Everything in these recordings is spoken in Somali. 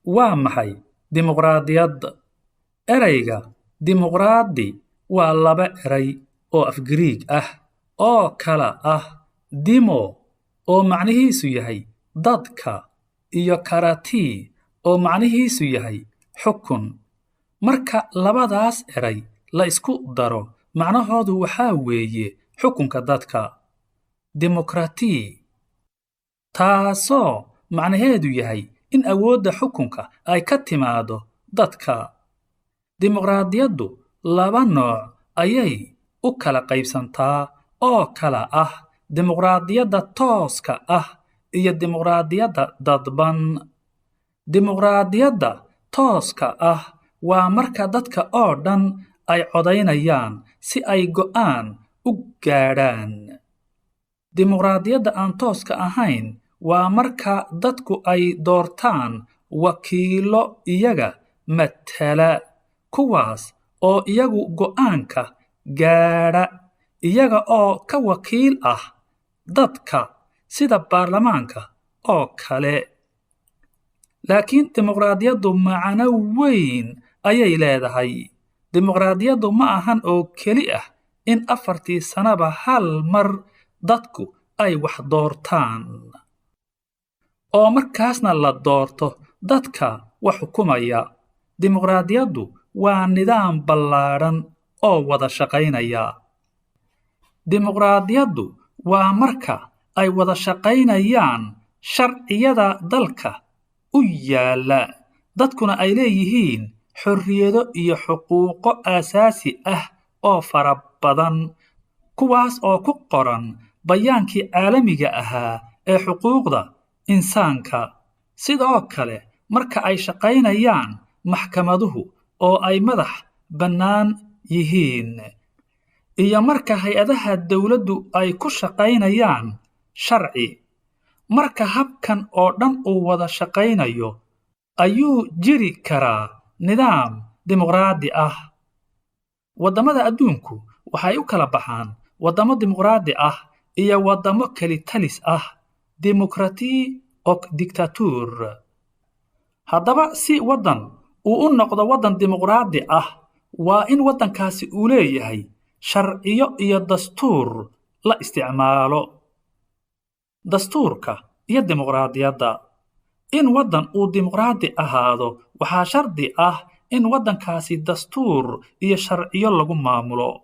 Waa maxay dimuqraadiyad? Erayga dimuqraadi waa laba eray oo af-Giriig ah oo kala ah demo oo macnihiisu yahay dadka iyo kratia oo macnihiisu yahay xukun. Marka labadaas eray la isku daro, macnahoodu waxaa weeye xukunka dadka, demokrati, taasoo macnaheedu yahay in awoodda xukunka ay ka timaado dadka. Dimuqraadiyaddu laba nooc ayay u kala qaybsantaa oo kala ah dimuqraadiyadda tooska ah iyo dimuqraadiyadda dadban. Dimuqraadiyadda tooska ah waa marka dadka oo dhan ay codaynayaan si ay go'aan u gaadhaan. Dimuqraadiyadda aan tooska ahayn waa marka dadku ay doortaan wakiillo iyaga matala, kuwaas oo iyagu go'aanka gaadha iyaga oo ka wakiil ah dadka, sida baarlamaanka oo kale. Laakiin dimuqraadiyaddu macno weyn ayay leedahay. Dimuqraadiyaddu ma ahan oo keli ah in 4-tii sanaba hal mar dadku ay wax doortaan, oo markaasna la doorto dadka wax xukumaya. Dimuqraadiyaddu waa nidaam ballaadhan oo wada shaqaynaya. Dimuqraadiyaddu waa marka ay wada shaqaynayaan sharciyada dalka u yaalla, dadkuna ay leeyihiin xorriyado iyo xuquuqo aasaasi ah oo fara badan, kuwaas oo ku qoran Bayaankii Caalamiga ahaa ee Xuquuqda Insaanka. Sidoo kale, marka ay shaqaynayaan maxkamaduhu oo ay madax bannaan yihiin, iyo marka hay'adaha dawladdu ay ku shaqaynayaan sharci. Marka habkan oo dhan uu wada shaqaynayo, ayuu jiri karaa nidaam dimuqraadi ah. Waddamada adduunku waxay u kala baxaan waddamo dimuqraadi ah iyo waddamo keli-talis ah, demokrati och diktatur. Haddaba, si waddan uu u noqdo waddan dimuqraadi ah, waa in waddankaasi uu leeyahay sharciyo iyo dastuur la isticmaalo. Dastuurka iyo dimuqraadiyadda. In waddan uu dimuqraadi ahaado, waxaa shardi ah in waddankaasi dastuur iyo sharciyo lagu maamulo.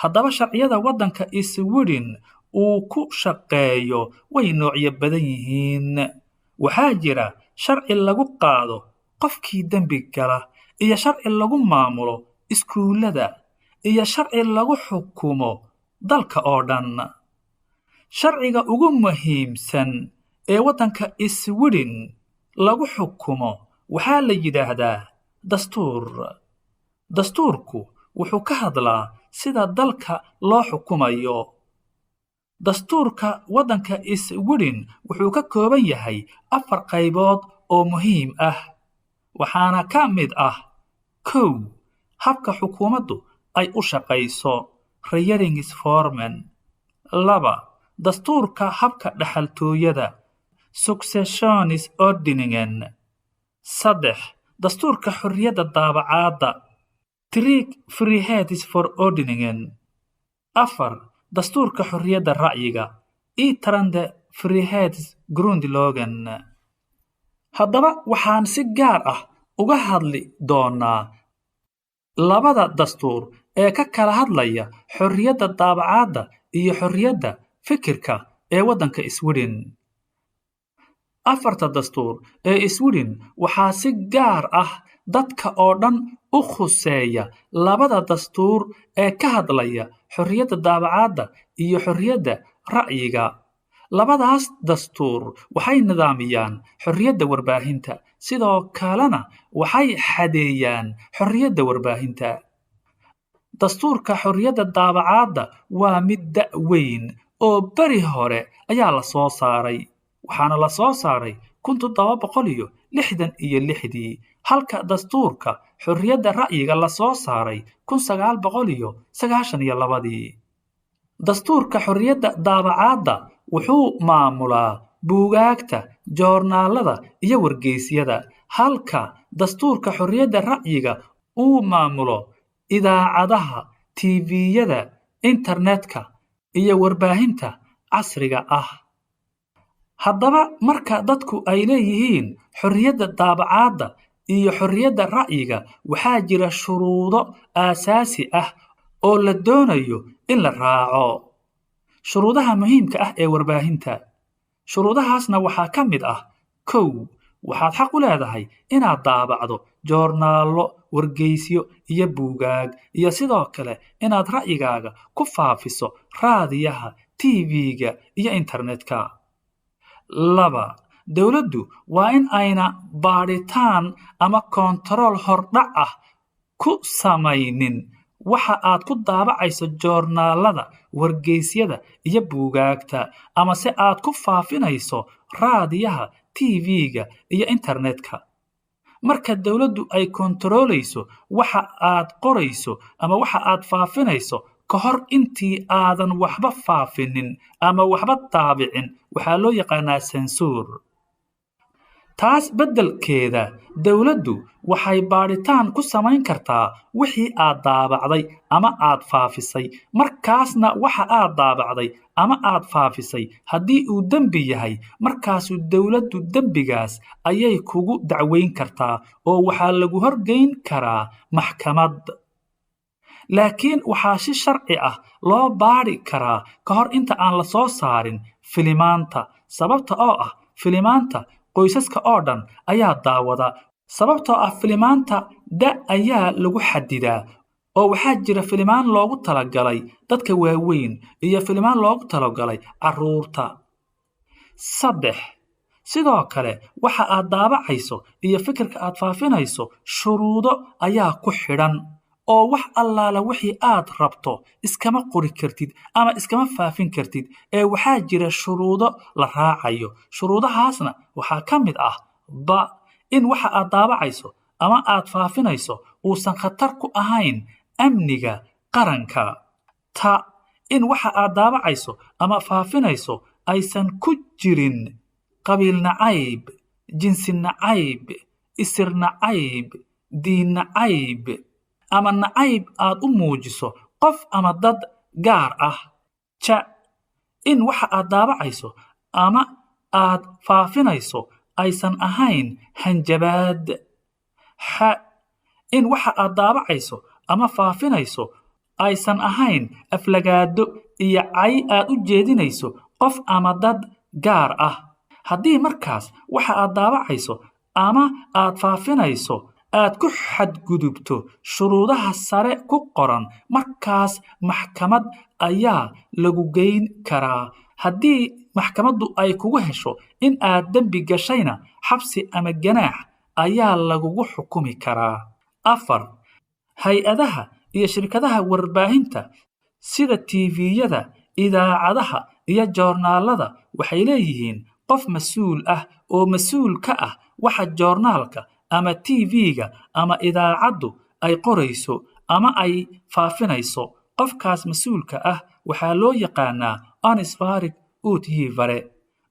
Haddaba, sharciyada waddanka Sweden uu ku shaqeeyo way noocyo badan yihiin. Waxaa jira sharci lagu qaado qofkii dembi gala, iyo sharci lagu maamulo iskuulada, iyo sharci lagu xukumo dalka oo dhan. Sharciga ugu muhiimsan ee waddanka Sweden lagu xukumo waxaa la yidhaahdaa dastuur. Dastuurku wuxuu ka hadlaa sida dalka loo xukumayo. Dastuurka waddanka Sweden wuxuu ka kooban yahay afar qaybood oo muhiim ah, waxaana ka mid ah: 1, habka xukuumaddu ay u shaqayso, regeringsformen; 2, dastuurka habka dhaxaltooyada, successionsordningen; 3, dastuurka xorriyadda daabacaadda, tryckfrihetsförordningen; 4, dastuurka xorriyadda ra'yiga, yttrandefrihetsgrundlagen. Haddaba, waxaan si gaar ah uga hadli doonaa labada dastuur ee ka kala hadlaya xorriyadda daabacaadda iyo xorriyadda fikirka ee waddanka Sweden. Afarta dastuur ee Sweden waxaa si gaar ah dadka oo dhan u khuseeya labada dastuur ee ka hadlaya xorriyadda daabacaadda iyo xorriyadda ra'yiga. Labadaas dastuur waxay nidaamiyaan xorriyadda warbaahinta, sidoo kalena waxay xadeeyaan xorriyadda warbaahinta. Dastuurka xorriyadda daabacaadda waa mid da' weyn oo beri hore ayaa la soo saaray, waxaana la soo saaray 1766-dii, halka dastuurka xorriyadda ra'yiga la soo saaray 1992-dii. Dastuurka xorriyadda daabacaadda wuxuu maamulaa buugaagta, joornaalada iyo wargeysyada, Halka dastuurka xorriyadda ra'yiga uu maamulo idaacadaha, TV-yada, internetka iyo warbaahinta casriga ah. Haddaba, marka dadku ay leeyihiin xorriyadda daabacaadda iyo xorriyadda ra'yiga, waxaa jira shuruudo aasaasi ah oo la doonayo in la raaco. Shuruudaha muhiimka ah ee warbaahinta. Shuruudahaasna waxaa ka mid ah: 1, waxaad xaq u leedahay inaad daabacdo joornaallo, wargeysyo iyo buugaag, iyo sidoo kale inaad ra'yigaaga ku faafiso raadiyaha, TV-ga iyo internetka. 2, dowladdu waa in ayna baadhitaan ama koontarool hordhac ah ku samaynin waxa aad ku daabacayso joornaalada, wargeysyada iyo buugaagta, ama se aad ku faafinayso raadiyaha, TV-ga iyo internetka. Marka dowladdu ay koontaroolayso waxa aad qorayso ama waxa aad faafinayso ka hor intii aadan waxba faafinin ama waxba daabicin, waxaa loo yaqaanaa sensuur. Taas beddelkeeda, dowladdu waxay baadhitaan ku samayn kartaa wixii aad daabacday ama aad faafisay. Markaasna waxa aad daabacday ama aad faafisay haddii uu dembi yahay, markaasu dowladdu dembigaas ayay kugu dacweyn kartaa oo waxaa lagu horgeyn karaa maxkamad. Laakiin waxaa si sharci ah loo baadhi karaa ka hor inta aan la soo saarin filimaanta, sababta oo ah filimaanta qoysaska oo dhan ayaa daawada. Sababtoo ah filimaanta da' ayaa lagu xadidaa, oo waxaa jira filimaan loogu talagalay dadka waaweyn iyo filimaan loogu talagalay carruurta. 3, sidoo kale waxa aad daabacayso iyo fikirka aad faafinayso shuruudo ayaa ku xidhan, oo wax allaala wixii aad rabto iskama qori kartid ama iskama faafin kartid, ee waxaa jira shuruudo la raacayo. Shuruudahaasna waxaa ka mid ah: ba, in waxa aad daabacayso ama aad faafinayso uusan khatar ku ahayn amniga qaranka; ta, in waxa aad daabacayso ama faafinayso aysan ku jirin qabiil nacayb, jinsi nacayb, isir nacayb, diin nacayb ama nacayb aad u muujiso qof ama dad gaar ah; ja, in waxa aad daabacayso ama aad faafinayso aysan ahayn hanjabaad; xa, in waxa aad daabacayso ama faafinayso aysan ahayn aflagaado iyo cay aad u jeedinayso qof ama dad gaar ah. Haddii markaas waxa aad daabacayso ama aad faafinayso aad ku xadgudubto shuruudaha sare ku qoran, markaas maxkamad ayaa lagu geyn karaa. Haddii maxkamaddu ay kugu hesho in aad dembi gashayna, xabsi ama ganaax ayaa lagugu xukumi karaa. 4, hay-adaha iyo shirkadaha warbaahinta sida TV-yada, idaacadaha iyo joornaalada waxay leeyihiin qof mas-uul ah oo mas-uul ka ah waxa joornaalka ama TV-ga ama idaacaddu ay qorayso ama ay faafinayso. Qofkaas mas-uulka ah waxaa loo yaqaanaa ansvarig utgivare.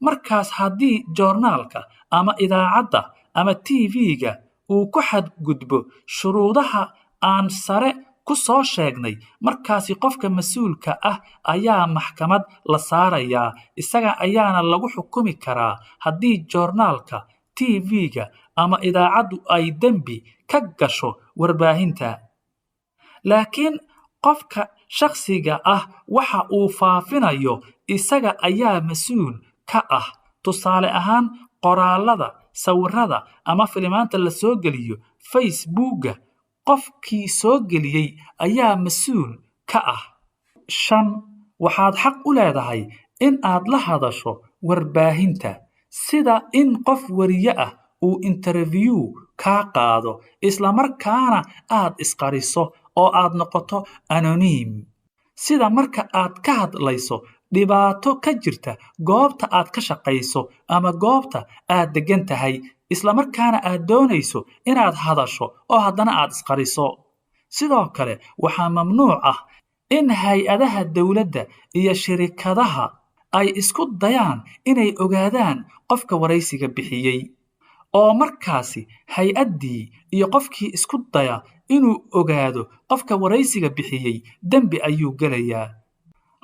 Markaas haddii joornaalka ama idaacadda ama TV-ga uu ku xadgudbo shuruudaha aan sare ku soo sheegnay, markaasi qofka mas-uulka ah ayaa maxkamad la saarayaa, isaga ayaana lagu xukumi karaa haddii joornaalka, TV-ga ama idaacaddu ay dembi ka gasho warbaahinta. Laakiin qofka shakhsiga ah waxa uu faafinayo isaga ayaa mas-uul ka ah. Tusaale ahaan, qoraalada, sawirada ama filimaanta la soo geliyo Facebookga, qofkii soo geliyey ayaa mas-uul ka ah. 5, waxaad xaq u leedahay in aad la hadasho warbaahinta, sida in qof wariye ah uu interview kaa qaado, isla markaana aad isqariso oo aad noqoto anonym, sida marka aad ka hadlayso dhibaato ka jirta goobta aad ka shaqayso ama goobta aad deggan tahay, isla markaana aad doonayso inaad hadasho oo haddana aad isqariso. Sidoo kale waxaa mamnuuc ah in hay-adaha dowladda iyo shirikadaha ay isku dayaan inay ogaadaan qofka waraysiga bixiyey. Oo markaasi hay-addii iyo qofkii isku daya inuu ogaado qofka waraysiga bixiyey dembi ayuu gelayaa.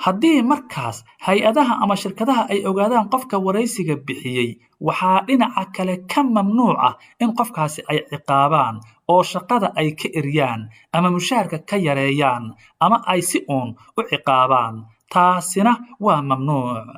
Haddii markaas hay-adaha ama shirkadaha ay ogaadaan qofka waraysiga bixiyey, waxaa dhinaca kale ka mamnuuc ah in qofkaasi ay ciqaabaan oo shaqada ay ka eryaan ama mushaharka ka yareeyaan ama ay si uun u ciqaabaan. Taasina waa mamnuuc.